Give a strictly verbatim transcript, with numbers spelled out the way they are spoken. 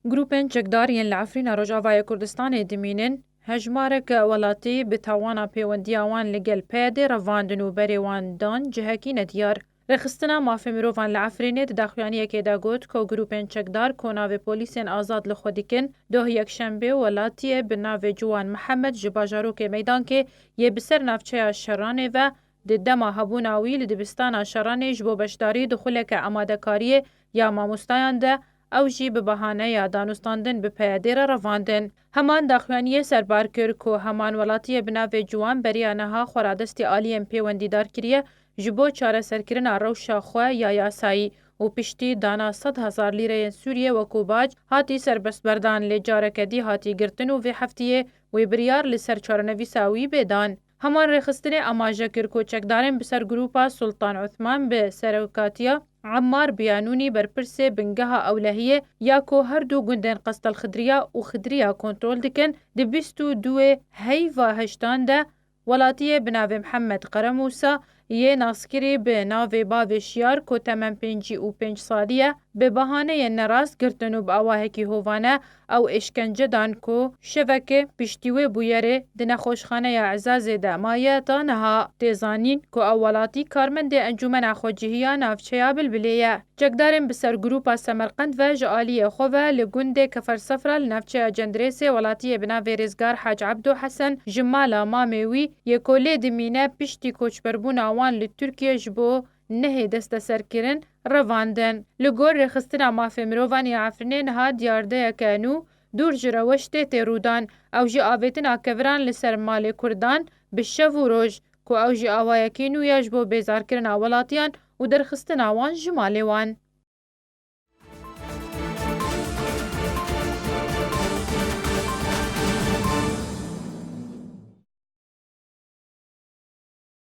Grûpên çekdar yên li Efrîna Rojavayê Kurdistanê dimînin, hejmarek welatî bi tawana pêwendiya wan li gel P Y D'ê revandin û berê wan dan cihekî nediyar. Rêxistina Mafê Mirovan li Efrînê di daxuyaniyekê de got ku grûpên çekdar ku navê polîsên azad li xwe dikin, doh yekşembê welatiyê bi navê Ciwan Mihemed ji bajarokê Meydankê yê bi ser navçeya Şeranê ve di dema hebûna wî li dibistana Şeranê ji bo beşdarî di xuleke amadekariyê ya mamostayan de, ew jî bi bahaneya danûstandin bi P Y D'ê re revandin. Heman daxuyaniyê serbar kir ku heman welatiyê bi navê Ciwan beriya niha xwe radestî aliyên pêwendîdar kiriye ji bo çareserkirina rewşa xwe ya yasayî û piştî dana sed hezar lîreyên Sûriyê wekû bac hatî serbestberdan, lê careke dî hatî girtin û vê heftiyê wê biryar li ser çarenivîsa wî bê dan. Heman rêxistinê amaje kir ku çekdarên bi ser grûpa Sultan Uthman bi serokatiya Ammar Biyanûnî berpirsê bingeha ewlehiyê ya ku her du gundên Qestel Xidriya û Xidriya kontrol dikin, di bîst û duê heyva heştan de welatiyê bi navê Mihemed Qeremusa yê naskirî bi navê Bavê Şiyar ku temen pêncî û pênc salî ye, bi bahaneyên nerast girtin û bi awahekî hovane ew êşkence dan ku şevekê piştî wê bûyerê di nexweşxaneya Ezazê de maye ta niha. Tê zanîn ku ew welatî karmendê Encûmena Xwecihî ya navçeya Bilbilê ye. Çekdarên bi ser grûpa Semerqend ve ji aliyê xwe ve li gundê Kefer Sefra li navçeya Cendirêsê welatiyê bi navê Rêzgar Hac Ebdo Hesen ji mala mamê wî yê ku lê dimîne piştî koçberbûna wan li Tirkiye ji bo nehê desteserkirin revandin. Li gor Rêxistina Mafê Mirovan ya Efrînê niha diyardeyeke nû dûr ji rewş tê têrûdan. Ew jî avêtina keviran li ser malê Kurdan bi şev û roj, ku ew jî awayekî nû ye ji bo bêzarkirina welatiyan û derxistina wan ji malê wan.